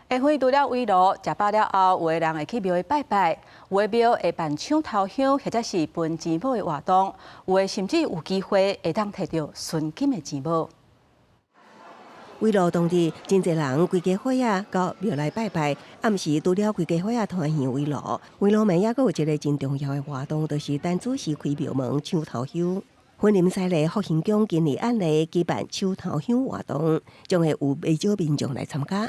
下昏除了圍爐食飽了後，有的人會去廟拜拜，有的廟會辦搶頭香或者是分錢母的活動，有的甚至有機會會當提著純金的錢母。圍爐當日，真濟人規家伙仔到廟來拜拜。暗時除了規家伙仔團圓圍爐，圍爐暝猶閣有一個真重要的活動，就是等主時開廟門搶頭香。雲林西麗福興宮今年按例舉辦搶頭香活動，將會有袂少民眾來參加。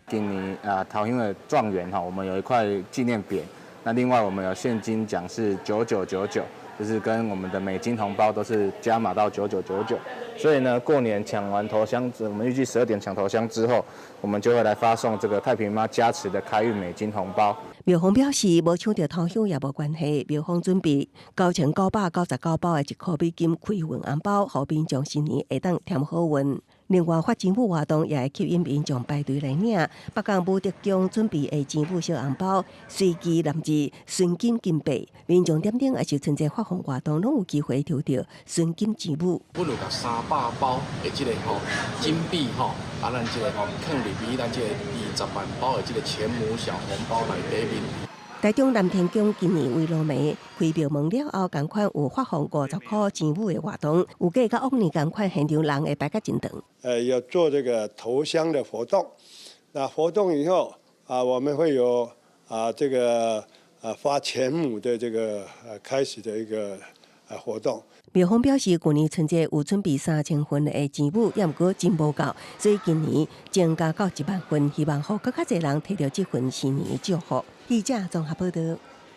今年啊，頭香的狀元哈，我們有一塊紀念匾。那另外我們有現金獎是9999，就是跟我們的美金紅包都是加碼到九九九九。所以呢，過年搶完頭香，我們預計12點搶頭香之後，我們就會來發送這個太平媽加持的開運美金紅包。廟方表示，無搶著頭香也無關係，廟方準備9999包的1塊美金開運紅包，予民眾新年會當添好運。另外，發錢母活動也會吸引民眾排隊來領。北港武德宮準備的錢母小紅包，隨機納入純金金幣，民眾點燈抑是春節發放活動，攏有機會抽著純金錢母。阮有共300包的這個吼金幣吼，啊，咱這個吼囥入去咱這個20萬包的這個錢母小紅包內底面。台中南天宮今年圍爐暝開廟門了後，仝款有發放50塊錢母的活動，預計佮往年仝款，現場人會排甲真長。要做這個頭香的活動，那活動以後啊，我們會有啊這個啊發錢母的這個開始的一個活動。廟方表示，舊年春節有準備3000份的錢母，猶毋過真無夠，所以今年增加到1萬份，希望予閣較濟人提著這份新年的祝福。記者綜合報道。